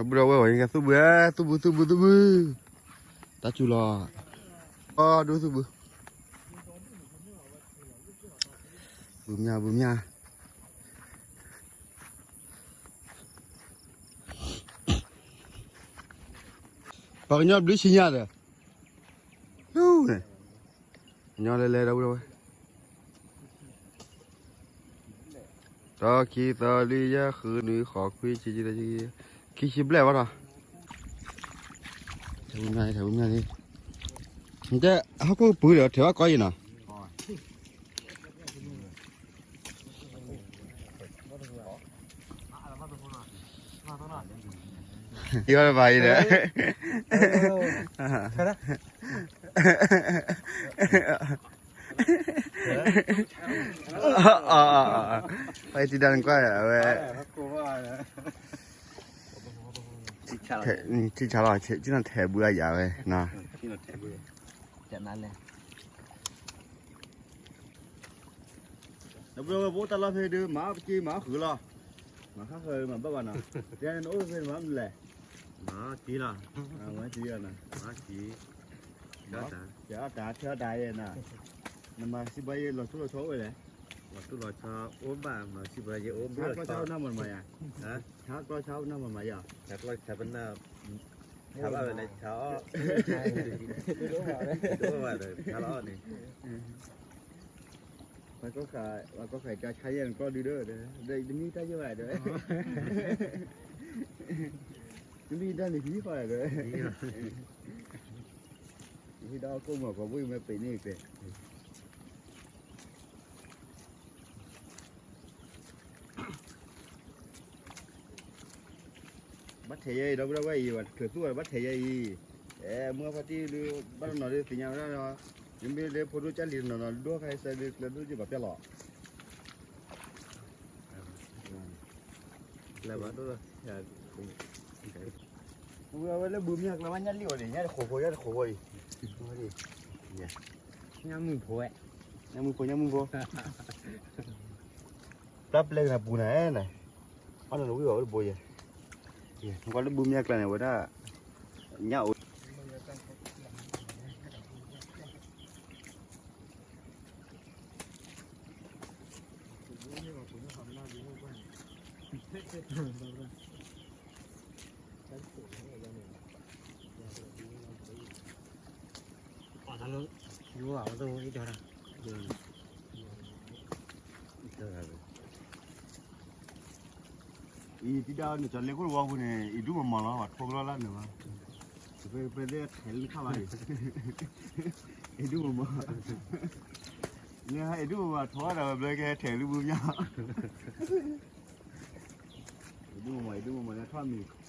ဒီပုၢ်ဒီဝဲၢ်ဝဲ သူၣ်ဘုဧၢ, သူၣ်ဘု သူၣ်ဘု သူၣ်ဘု, တၢ်စူၤလီၤ, အီၣ်ဒိသူၣ်ဘု, ဘုမၠါ ဘုမၠါ, ပှၤကညီဘျုးဆံညါဒီး, လူန့ၣ်, ကညီလဲၤလဲၤ ဒီပုၢ်ဒီဝဲၢ် တၢ ခံ သၢ လွံၢ် ယဲၢ် ဃု နွံ ဃိး ခွံ ဆံ ဆံ ခံဆံဘျဲၣ်ဘၣ်ဒီး, ထဲပူၤမၠါလံ, ထဲပူၤမၠါလံ, နတဲဟီၣ်ခိၣ်ပူၤဒီး ထဲဘၣ်ကီယံၤနီၤ, ယီၢ်ဘၣ်အံၤဒီး, ဝဲတံၤဒါနကွၢ်အဝဲ, ထံၣ်ဆါလီၤ ထံၣ်နီၤ ထဲဘုအယၤဝဲနီၤ, ဒီပုၢ်ဒီဝဲၢ် ပအိၣ်တၢ်လီၢ်ဖဲဒုး မၤအီၣ်ပက့ၤ မၤအီၣ်ဃုာ်လီၤ, မၤဃၣ်ဃၢၤ မၤဘၣ်ဘၣ်နီၤ, တဲနအိၣ်ဖဲနမၤမနုၤလဲၣ်, မၤက့ၤလီၤ, မၤက့ၤလီၤနီၤ, မၤက့ၤ, ထဲအီၣ်တၢ် ထဲအီၣ်တၢ်ယဲနီၤ, နမၤစံးဘၣ်ယဲ လီၤထူလီၤဆီအိၣ်ဝဲလဲၣ်, လီၤထူလီၤဆီအိၣ်ဘၣ် မၤစံးဘၣ်ယဲအိၣ်ဘၣ်လီၤဆီ, နမၤမၤယၤ, ဆါကျီဆါနမၤမၤယၤ, ဆါကျီဆါပနၢ် ဆါဘၣ်ဝဲန့ၣ် ဆါအီၣ်, တအိၣ်ဘၣ်ဒီး ဆါလီၤအီၣ်န့ၣ်, ပှၤကီၢ်ဃဲၤ ပှၤကီၢ်ဃဲၤကဆါယဲၢ်နကျီၢ်ဒုဒီး, ဒီးတမံၤတၢ်ယဲၢ်ဘၣ်ဒီး, တမံၤတၢ်န့ၣ်ဟံးဃီဒီး, ဟံးဒီးကိၣ်မီၤကီးဘှံးမ့ၢ်ပ့ၤန့ၣ်ကျဲ ဘၣ်ထဲးယဲအံၤ ဒီပုၢ်ဒီဝဲၢ်အံၤ ပှၤတချုးသူၣ်ဘၣ် ဘၣ်ထဲးယဲအံၤ, အဲ မုၢ်ဖါတံၢ်ဒုး ဘၣ်တနီၤဒုးသ့ၣ်ညါဝဲဒၣ်ဒီး, မ့မ့ၢ်လၢဖိဒိၣ်ကၢ်လံၤတနီၤနီၤ ဒိၣ်ခါအံၤစဲဒုး ကျဲဒိၣ်က့ၤပှၤပျဲလီၤ, လၢဘၣ်ဒိၣ်လီၤ, ဝဲလၢဘုမၠၣ်ကျါ ဘၣ်ညၣ်လံၣ်အီၤန့ၣ် ညၣ်တခိးဖိ ညၣ်တခိးဖိအံၤ, ညၣ်မုၢ်ဖိဝဲ, ညၣ်မုၢ်ဖိ ညၣ်မုၢ်ဖိ, တၢ်ပျဲကနၢ်ပူၤနၤ, အီၣ်နၤနဝံၣ်ဘၣ်ဝဲတဘိယဲ, နကွၢ်လၢဘုမၠၣ်ကျါန့ၣ် ဝဲဒၣ်, ညၣ်အိၣ် အံၤ တံၤဒါန့ၣ် ကၠီၤလဲၤခိၣ်တဝီပူၤန့ၣ် အံၤဒူၣ်မးမးလီၤ ပှၤထိကလီလၢနၢၤဘၣ်, ပပဲဒၣ်ထဲးလၢခါဘၣ်အံၤ, အံၤဒူၣ်မးမး, လၢအံၤဒူၣ်မးမး ထိးဝဲဒၣ်ဝဲဘျီကဟဲထဲးလၢဘုမၠၣ် အံၤဒူၣ်မးမး အံၤဒူၣ်မးမး လၢထီၣ်မံၤချ့နီၤ,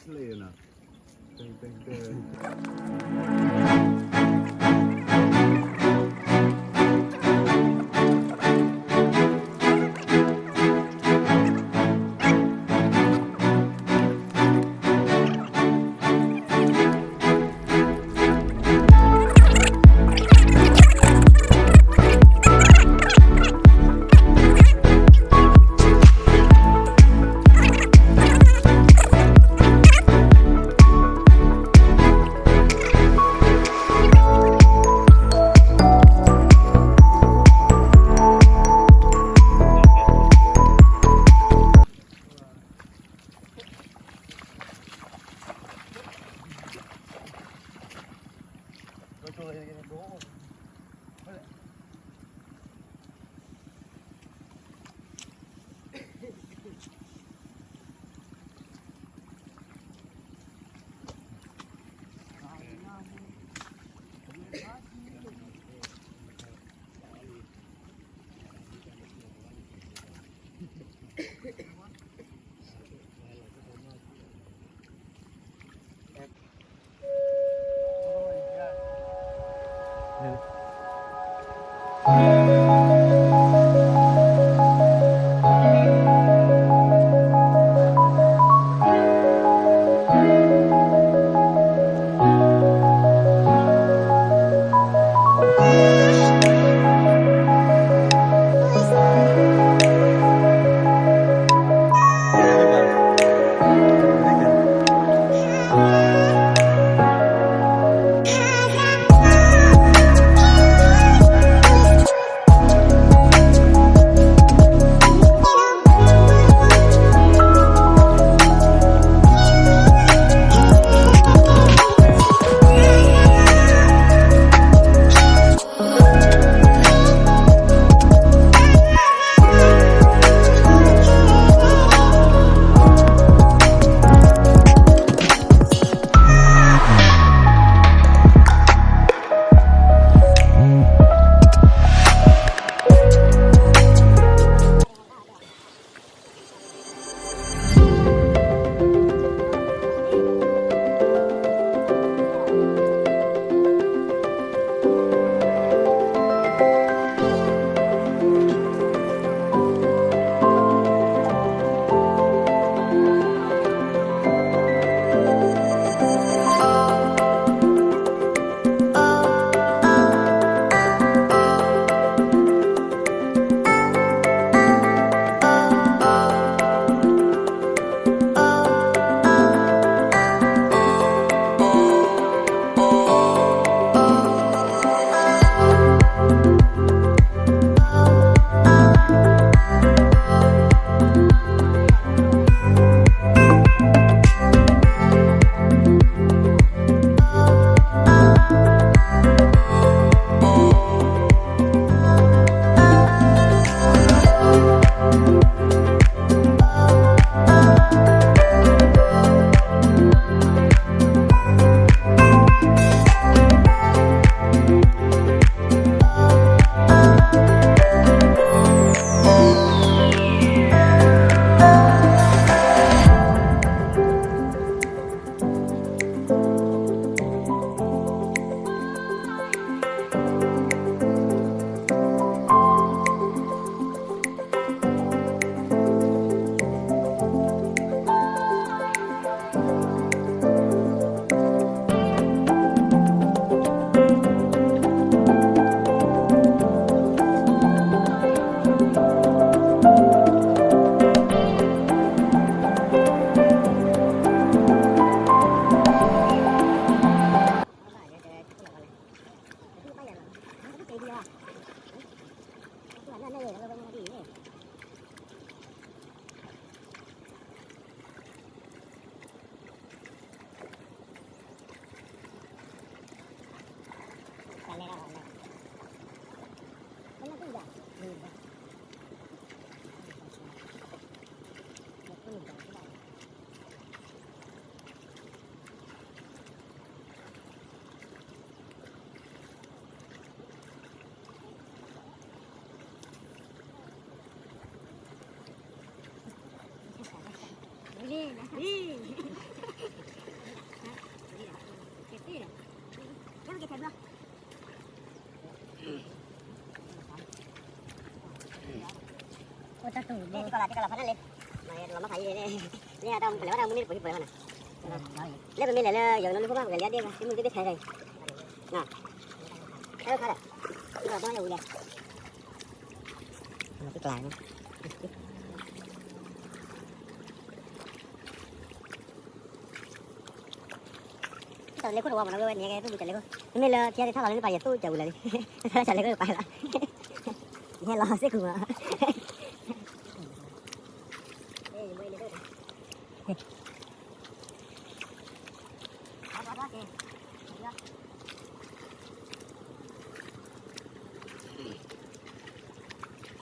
န့ၣ် လၢပမ့ၢ်လဲၤလၢယွၤကနီၤလၢဖိမး ပကလဲၤဒ့ၣ်ဘၣ် သုမုၢ်တဘ့ၣ်ထဲအံၤ တၢ်ခါဒီး တၢ်ဝံၤလဲၣ် တၢ်ကျါ တၢ်လဲၤခိၣ်တဝီမးနီၤ ဝဲဝဲန့ၣ်ကဲ သူၣ်ဘုကလဲၤခိၣ် မ့မ့ၢ်လၢဖျဲၣ်သ့ၣ်ထီၣ်လီၤလၢနပာ်ယသူၣ်ကဝံၤလၢာ်လံ တၢ်လဲၤခိၣ်ကပာ်လီၤ ယဟဲလီၤစ့ၢ်ကီးမး ဆၢတုၤဖဲ ထဲထီၣ်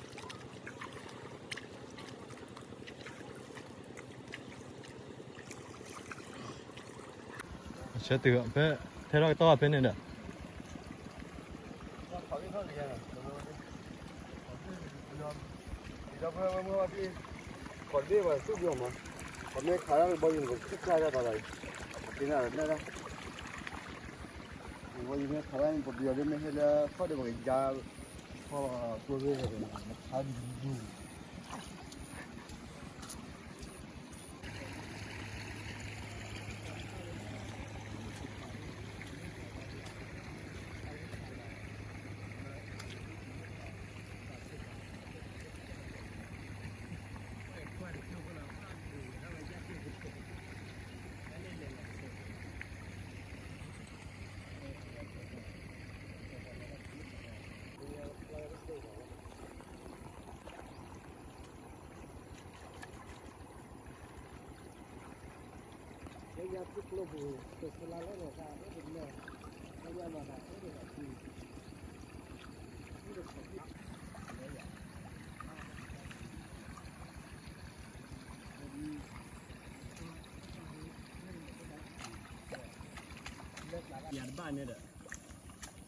ကတီၢ်ဖဲန့ၣ်ဒီး ခီၣ်တဘ့ၣ်ဘၣ် သူၣ်ဘျီမး ခီၣ်မ့ၢ်ခးဒၣ်တဘီယူၤန့ၣ် ပကဆူၣ်ခါဒၣ်သးဘၣ်အံၤ ပက့ၤနၢ်လၢနၢ်ဒၣ် ဘီယူၤမ့ၢ်ခးဒၣ်န့ၣ် ပပယီၤဒ်မ့ၢ်ဟဲလၢခီၣ်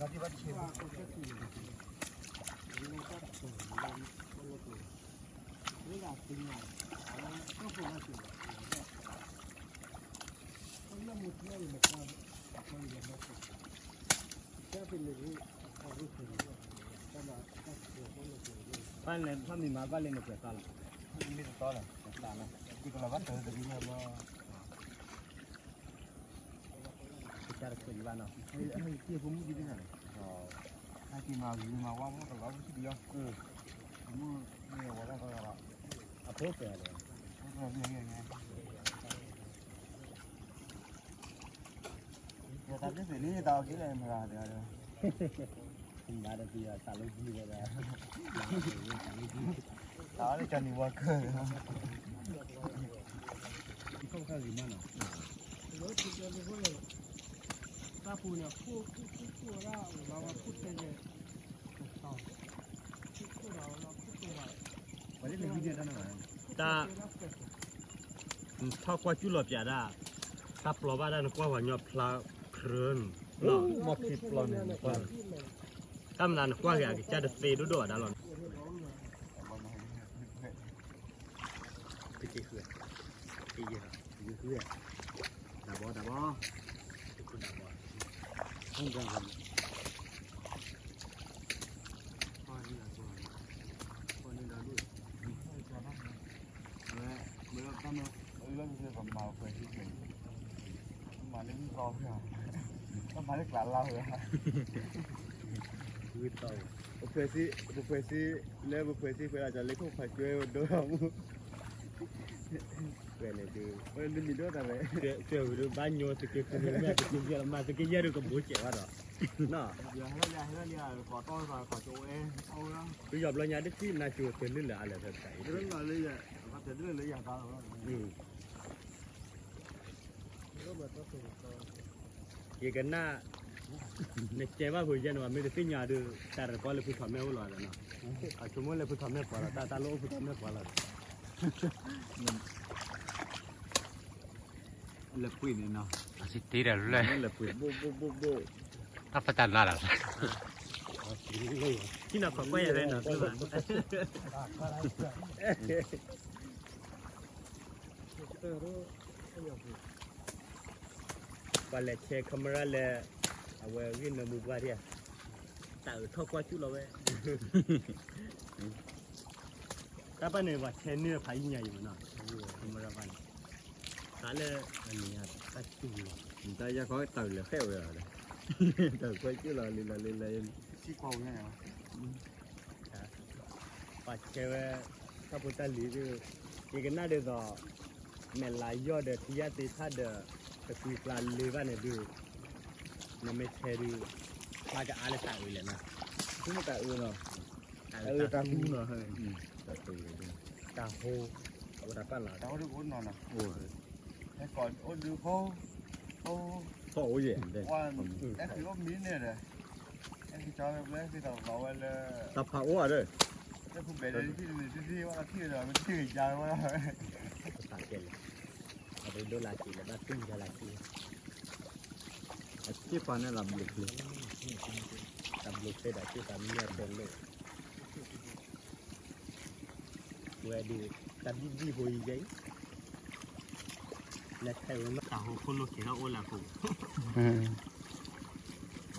ဒီး ပကယါ ခီၣ်ကျိၤဝဲၢ်ဒီး ခးဒူဒူ ယၤတဘၣ်န့ၣ်ဒီး ဘၣ်န့ၣ် ဖးမံၤမၤဘၣ်လၢနပှဲၤသီလီၤ, မ့ၢ်တသီလီၤ, တသီလီၤ, ကကလီၤဘၣ်တၢ်တဂ့ၤညါဘျီ, ကစၢ်တခွဲးယဘၣ်နီၤ, ဟဲက့ၤဖိမုၣ်ဒ်သ့ၣ်ညါန့ၣ်, ဟဲက့ၤမၤဂ့ၤမၤဝါမ့ၢ်တလီၤဝဲထံဒံးလီၤ, မ့ၢ်ဝဲဒၣ်ကလီၤ, အဖိပှဲၤဒီး တၢ်သ့ၣ်သ့ၣ်လံ တၢ်အီၣ်က့ၤလဲၣ်မတၤတဂၤဒီး, မၤဒီးပယီၤသးလၢဂုၢ်ဝဲဒၣ်, တၢ်အီၣ်လၢကၠီနံၤဝါကၢၢ်, တၢ်ခီၣ်ခါဂ့ၤမးနီၤ, တၢ်ပူၤန့ၣ် ခိၣ်ခိၣ်ခိၣ်ဝဲဒၣ် ဘၣ်ဝဲခိၣ်တဲလဲၣ် တၢ် ထီၣ်ကွၢ်ကၠူၣ်လီၤပၠးဒၣ်, တၢ်ပျီဘၣ်ဒၣ်နကွၢ်ပှၤညီဖျါခရၢၣ်န့ၣ်, တၢ်မနုၤနကွၢ်က့ၤအကစၢ်တသ့ဒိၣ်ဒိၣ်ဘၣ်ဒၣ်လီၤ, တက့ၤဃု, တက့ၤဃု, တၢ်ဘီတၢ်ဘီ, တခိၣ်တၢ်ဘီ အဝဲ မ့ၢ်တၢ်မ့ၢ် အၢၣ်လီၤက့ၤကမၤပှဲၤဟံၣ်ပှဲၤ, မၤလၢဟံၣ်သီဖဲ, မၤလၢကျးလါဖဲ, ပဖှဲးစ့, ပဖှဲးစ့, လၢပဖှဲးစ့ဖဲဒၣ် ကၠီၤလ့ခိၣ်ဖးကွဲဒိၣ်မူ, ကွဲးန့ၣ်ဒုး နမံၤဒိၣ်တၢ်လဲၣ်, ကွဲးဝံၤဒုး ဘၣ်ညိသက့ဃုန့ၣ် မ့ၢ်သက့ယဲၢ်လီၤ မၤသက့ယဲၢ်ဒုးကဘိစဲးဘၣ်ဒီး, ပယီၤဘျီညါတထံၣ်နၤကၠိၤသုးလၢလၢအလၢာ်ဖဲပတၢ်အံၤ, ယကနၣ်, နကဲဘၣ်ဖိယဲၢ်န့ၣ်ဘၣ် မ့ၢ်တသ့ၣ်ညါဒုး တၢ်တကီလၢဖုထီၣ်မဲအိၣ်လီၤဒီးနီၤ, အဆိကမိၣ်လၢဖုထီၣ်မဲပှၤလီၤ တၢ်တၢ်လၢအိၣ်ဖုထီၣ်မဲပှၤလီၤဒီး, လၢပှ့ၤန့ၣ်နီၤ, အစတ့ဒီးလၢ, လၢပှ့ၤဘိၣ်ဘိၣ်ဘိၣ်ဘိၣ်, တၢ်ဖတၢ်နါဒီး, ထံၣ်နၤခွဲးကွၢ်ယၤဖဲနီၤ, တၢ်, တၢ်, ပှၤလဲၤဆဲး camera လၢ အဝဲဂ့ၢ်နၢမူပှၢ်ဒၣ်ဧါ, တၢ်အၢၣ်ထီၣ်ကွၢ်ကၠူၣ်လီၤဝဲ, တၢ်ပၢ်န့ၣ် ပှၤဆဲးန့ၢ်ဖးယံာ်ညါအံၤမးနီၤ, camera ဘၣ်န့ၣ်, တၢ်လၢအန့ၣ်တၢ်တူၢ်လီၤ, တၢ်ယါခီတၢ်အၢၣ်လၢာ်ဃဲၣ်ဝဲလီၤ, တၢ်ကွၢ်ကၠူၣ်လီၤလံလီၤလံလီၤ, ပှၤဆဲးဝဲ တၢ်ဖိတၢ်လံၤဒုး, ယကနၣ်ဒ်သိး မဲာ်လၤယီၢ်ဒီး ထံယၢ်သ့ထၣ်ဒီး တကွံကျါလ့ၤဘၣ်န့ၣ်ဒုး, နမ့ၢ်ဆဲးဒုး, ဘၣ်ကအါလၢတၢ်အၢၣ်လဲၣ်နီၤ, တၢ်အၢၣ်နီၤ, တၢ်အၢၣ်တၢ်တူၢ်နီၤ, တၢ်ဟိ, အဝဲတၢ်ပၢ်လီၤ, တၢ်အိၣ်ဒုးကအိၣ်နီၤနီၤ, အဲၣ်ကီးအိၣ်ဒုးဖိ, ဖိ, ဖီၣ်အိၣ်ယဲၢ်, အဲၣ်ကီးအိၣ်မံၤန့ၣ်ဒီး, အဲၣ်ကီးဝဲလၢ, တၢ်ဖးအိၣ်ဧါဒီး, တၢ်ဖးကဲလဲၣ်, အပဒိလၢက့ၤလၢဘၣ်တူၢ်ဒၣ်လၢက့ၤ, အစ့ၢ်ပာ်န့ၣ်လၢဘျုးချ့, တၢ်ဘျုးချ့ဒီးစ့ၢ်ပာ်မ့ၢ်အတဲလိာ် ဝဲဒၣ်, တၢ်ဘံၣ်ဘံၣ်ဖိအံၤယဲအံၤ, လဲၤထဲးဝဲမ့ၢ်တၢ်ဟိခိၣ်လိာ်က့ၤထီၣ်အိၣ်လၢအပူၤ,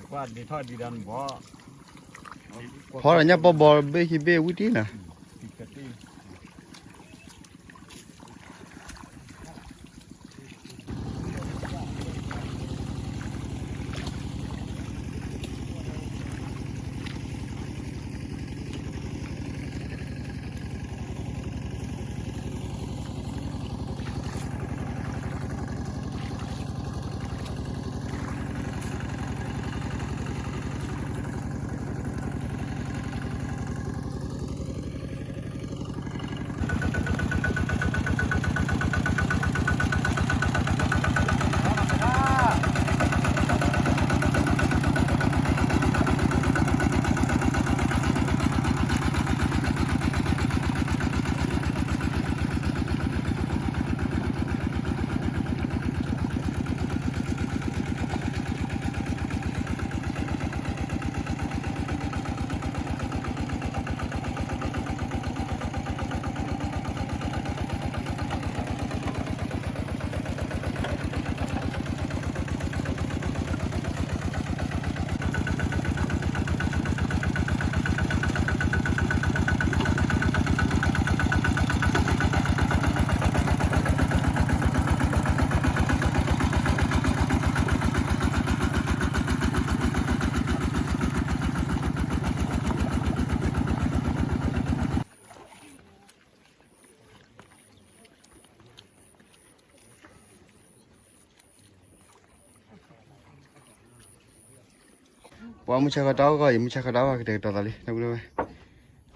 ကွၢ်ဒ့ထီၣ်ဒံးဒီးနဘီ, ဖီဒီးညၣ်ပီဘီဘ့ၣ်ခံဘ့ၣ်ဝံၣ်တံၢ်နီၤ ပှၤမုၢ်ဆါခီတၢ်အိၣ်ဂီၢ် ယမုၢ်ဆါခီတၢ်အိၣ်ကတဲာ်ကတီၤသးလံ နၢ်ပူၤဝဲ,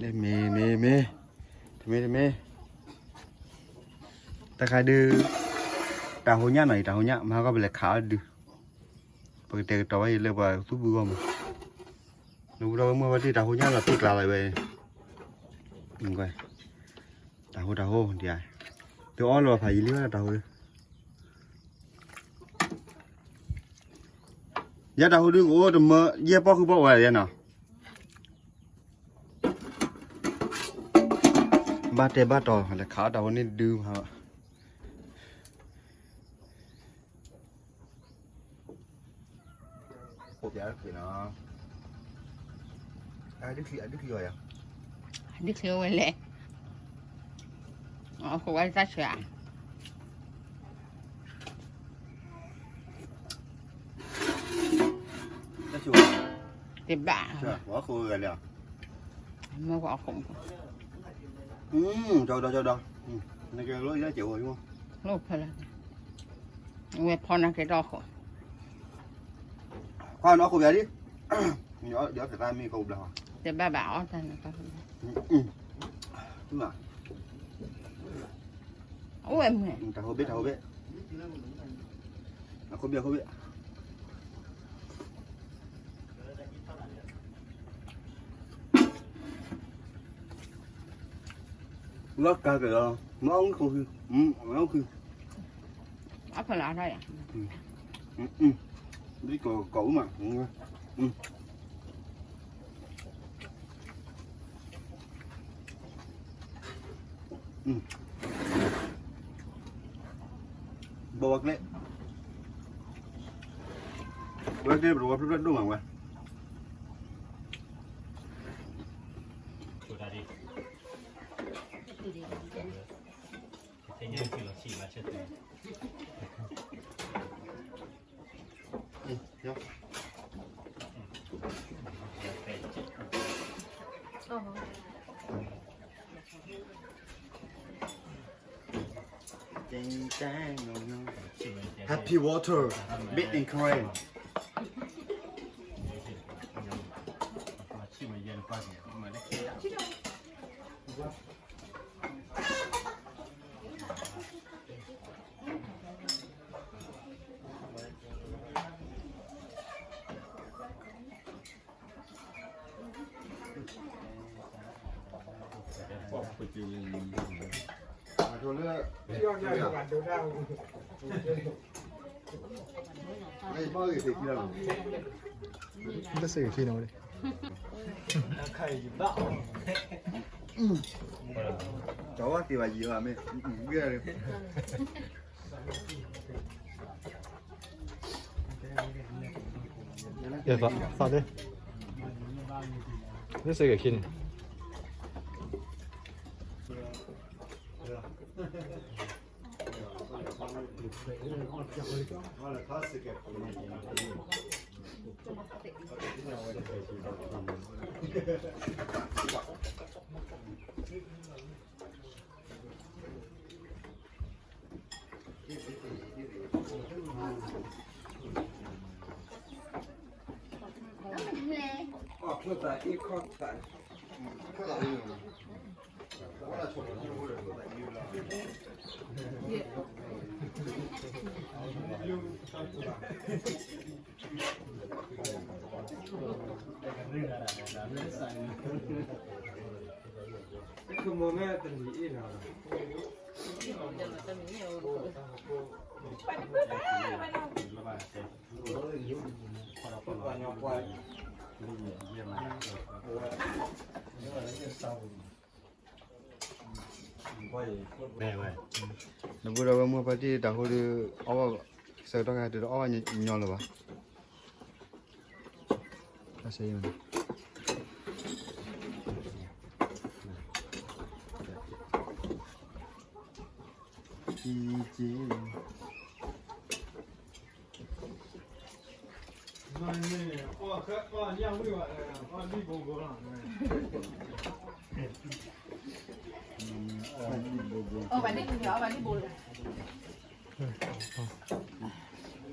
မ့ၢ်မ့ၢ်မ့ၢ်, တမ့ၢ်တမ့ၢ်, တခါဒုး, တၢ်ဟိညၣ်နီၤ ယတၢ်ဟိညၣ် မဟါကီၢ်ပလဲၤခးအီၣ်ဒုး, ပကတဲာ်ကတီၤဘၣ်ယလၢပှၤသူၣ်ဘုဂီၢ်မး, နၢ်ပူၤဝဲမုၢ်ဝဲတ့ၢ်တၢ်ဟိညၣ်လီၤတ့ၢ်ကျါလီၤဝဲ, တၢ်ဟိတၢ်ဟိဒ်, သုအီၣ်လီၤဖးယံာ်လံဝဲတၢ်ဟိ ယဲတၢ်ဟိဒုကအိၣ်တမၢ ယဲၢ်ပီၢ်ဃုပီၢ်ဝဲယဲနီၤ, ဘၣ်တဲဘၣ်တီၤ လဲၤခးအီၣ်တၢ်ဟိန့ၣ်ဒုးမး, ဒုးချံဝဲလဲၣ်, အဃိဝဲတၢ်ဆၢ တဘၣ်, မ့ၢ်ဝဲအဃိ, ဒီဒီဒီ, နကလိၣ်ယဲၢ်ကဲးဝဲ, လိၣ်ဖဲလဲၣ်, ဝဲဖီနၤကဲထီၣ်အဃိ, ခွါနီၢ်ခိၣ်ပၠးဒ်, ဒီးသတးမ့ၢ်ကအိၣ်ဘျါ, တဘၣ်ဘၣ်အီၣ်တၢ်န့ၣ်, အိၣ်ဝဲမ့ၢ်, တၢ်ဟိဘ့ၣ်တၢ်ဟိဘ့ၣ်, အခိၣ်ဘ့ၣ်အခိၣ်ဘ့ၣ် လီၤကါက့ၤလီၤ, မ့ၢ်အီၣ်ခု, မ့ၢ်အီၣ်ခု, အဖလၢထီၣ်ယၤ, ဒ်ကီးကီးအူမး, ဘီဝဲကျဲ, ဝဲက့ၤပတဝီဖျၢၣ်ဖျၢၣ်ဒိၣ်မးဝဲ Happy water, made in Korea. လၢစ့ၢ်ကီးခံနီၤဝဲ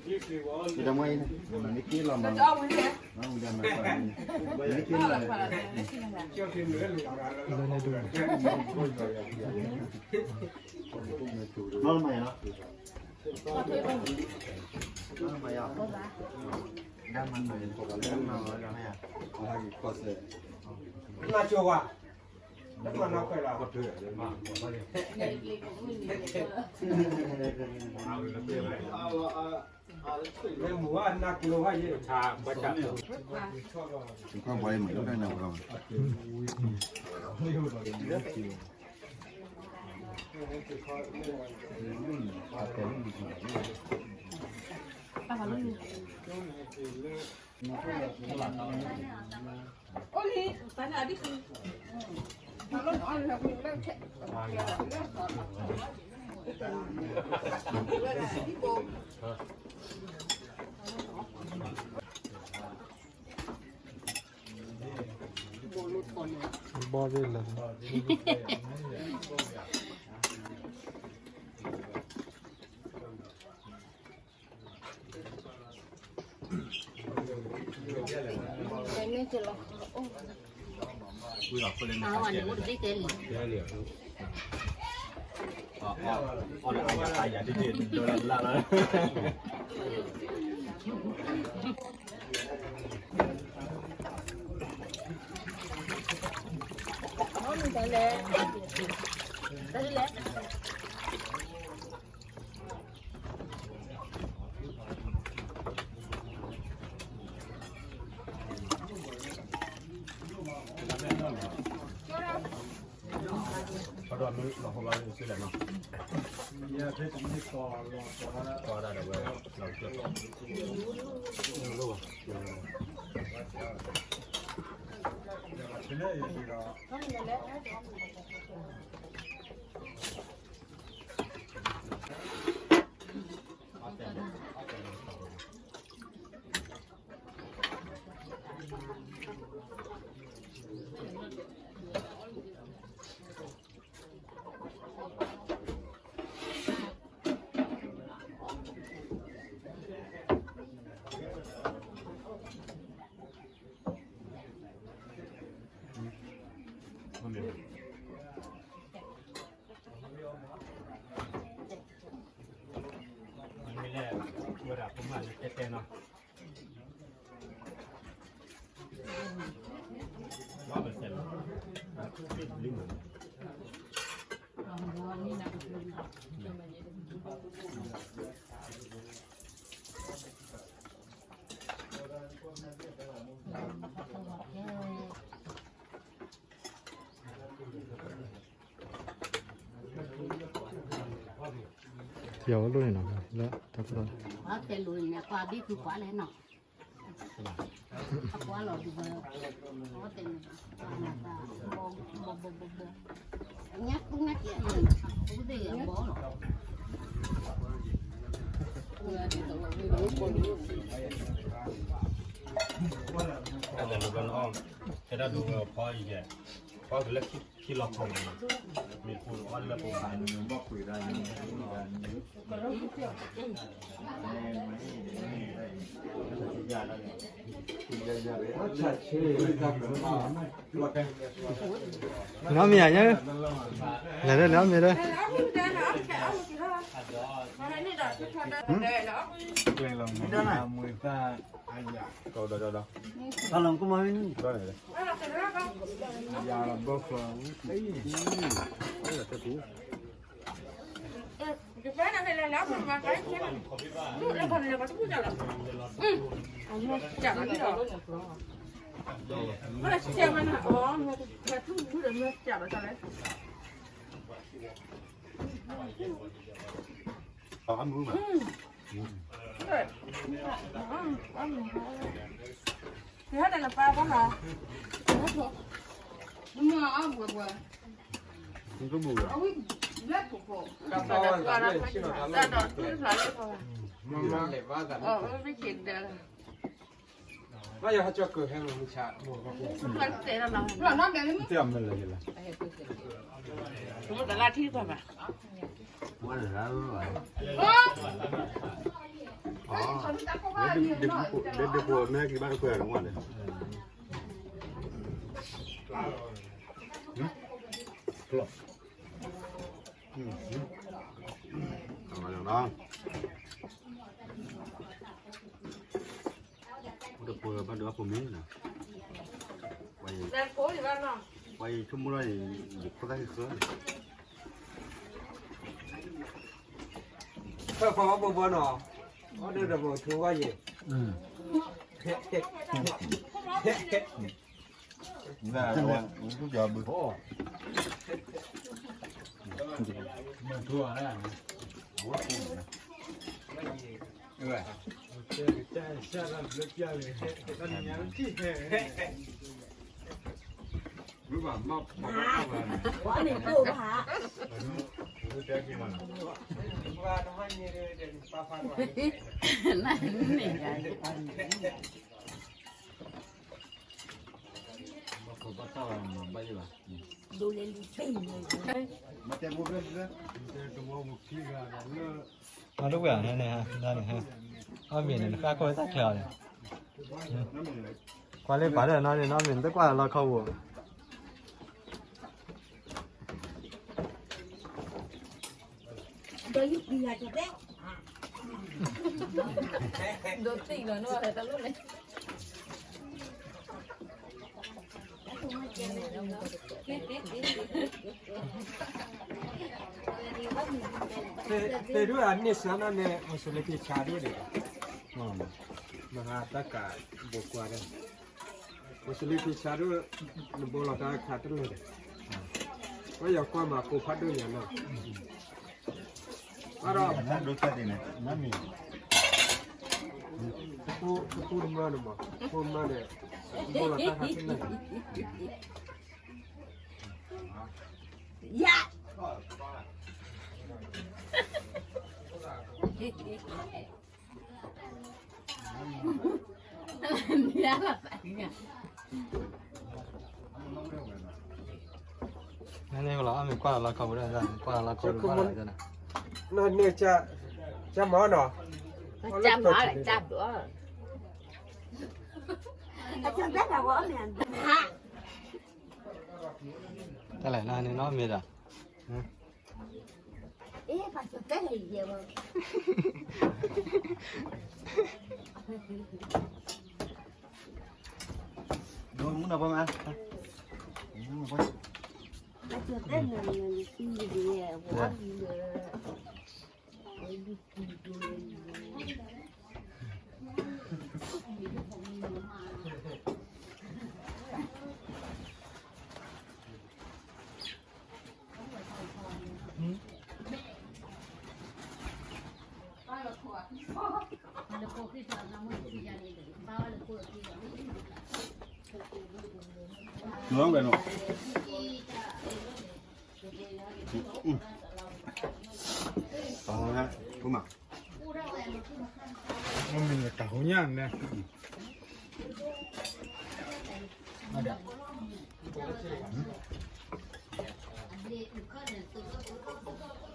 ကၠီဝါသ့ဘၣ်ယံၤဘၣ်မ့ၢ် သးသ့ လၢစ့ၢ်ကီးခံန့ၣ် နဘူးဒီးဝဲမိၢ်ပၢ်တံၢ်တၢ်ဃိဒီး အီၣ်ဘၣ် ဆၢကတီၢ်ခါတုၤဒီးအီၣ်ဘၣ်ညီလၢၤဘၣ်. ဘီၣ်သ့ၣ်လၢ ပ ဒီးမ့ၢ်လီၤဟိလီၤလၢစ့လဲၣ်နီၤ, ယဖဲတမ့ၢ်ကီးလီၤကီးဒၣ်ဒီးဝဲလီၤကီး, မ့ၢ်လဲၣ်, ဝဲဒၣ်ဖိမၣ်လၢတဲတဲနီၤ. ယဝဲလိၣ်န့ၣ်နီၤ, လၢတၢ်ကလီၤ, အတဲလိၣ်န့ၣ် ကွၢ်ဘံဖုကွၢ်လဲၣ်နီၤ, အကွၢ်လီၤဒုးဝဲ, အတဲလိၣ်, ညါသူညါကဲ, အူဒ့ၣ်အဘီလီၤ. အဲၣ်ဒိးလၢဘျီနအီၣ်, ထဲဒၣ်ဒိဝဲဖီအံၤကဲ, ဖီကလၢခံလီၤခီၣ်မး, မ့ၢ်ပူၤအီၣ်လၢပူၤဘၣ်, နီၢ်မံၤယၤညါ, လဲၤဒီးနီၢ်မံၤဒီး, ကျဲလီၤမ့ၢ်သၣ်အယၤ, ဒီးဒီးဒီး, တၢ်လီၤကမၤဝဲန့ၣ်, ယၤလီၤဘီဖျိးဝံၤ, ပှၤယဆိကမိၣ်လီၤ ယခိၣ်သၣ်ဃံဃၢ, ဖဲခွါဘိဘိနီၤ, အီၣ်ဒၣ်တဘိဆိဝဲယဲၢ်, မၤတဝဲန့ၣ်, အီၣ်မ့ၤန့ၣ် နဃၣ်ခိၣ်တၢ်ချၢအီၤန့ၣ်, ကွၢ်လၢပာ်လၢနီၢ်န့ၣ် နီၢ်မ့ၢ်နတကွၢ်လၢခီပူၤ ဒီးယုၢ်ပံၤယၤကတဲ, ဒိးတံၢ်လီၤနီၢ်တလိၣ်န့ၣ်, တဲဒုၣ်အန့ၢ်စၢ်နီၢ်န့ၣ် မစလ့ဖံဆါဒိၣ်န့ၣ်, မဟါတၢ်ကးဘိကွၢ်ဒီး, မစလ့ဖံဆါဒိၣ်, နဘိလီၤတၢ်ခးတလၢာ်ဒီး, ပှၤယကွၢ်မၤကိးဖးဒိၣ်ညါနီၤ, ဘၣ်ဒီး ဒိၣ်ဖးဒိၣ်န့ၣ် နမ့ၢ် တပူတမၢန့ၣ်မး တပူတမၢန့ၣ် ဘိလီၤတၢ်ခါဆူၣ်န့ၣ် ယၤ နန့ၣ်လီၤ အမ့ၢ်ကွၢ်လီၤလီၤခီပူၤဒီး ကွၢ်လီၤလီၤခီပူၤဘၣ်ဒီး နန့ၣ် ကမၤနီၤ ကမၤလၢကၢၢ် တၢ်လဲၣ် နန့ၣ်နီၤမ့ၢ်ဒီး မူနဘမ နဝဲနီၤ ပမၤ မ့ၢ်တၢ်ဟူညါန့ၣ် က့ၤလံလီၤဘၣ်ဒီး ဘၣ်က့ၤနီၤ ယဘီအိၣ်ဒံး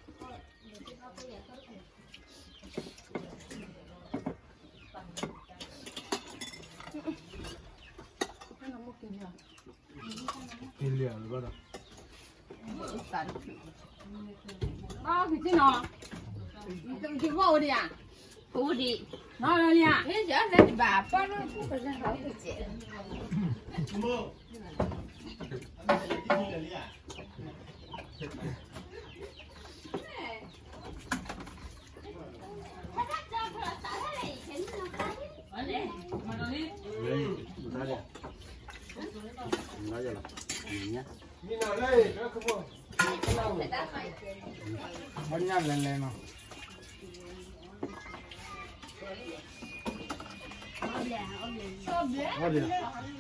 ဧါ အိၣ်ဒံး နီၤလီၤလံဧါ ဟဲယၤလဲၤတဘၣ်ပၢ်လၢပူၤကလဲၤဟီၣ်ကစဲး မ့ၢ်ညၣ်လဲၤလဲၤနီၤ အီၣ်ဒံး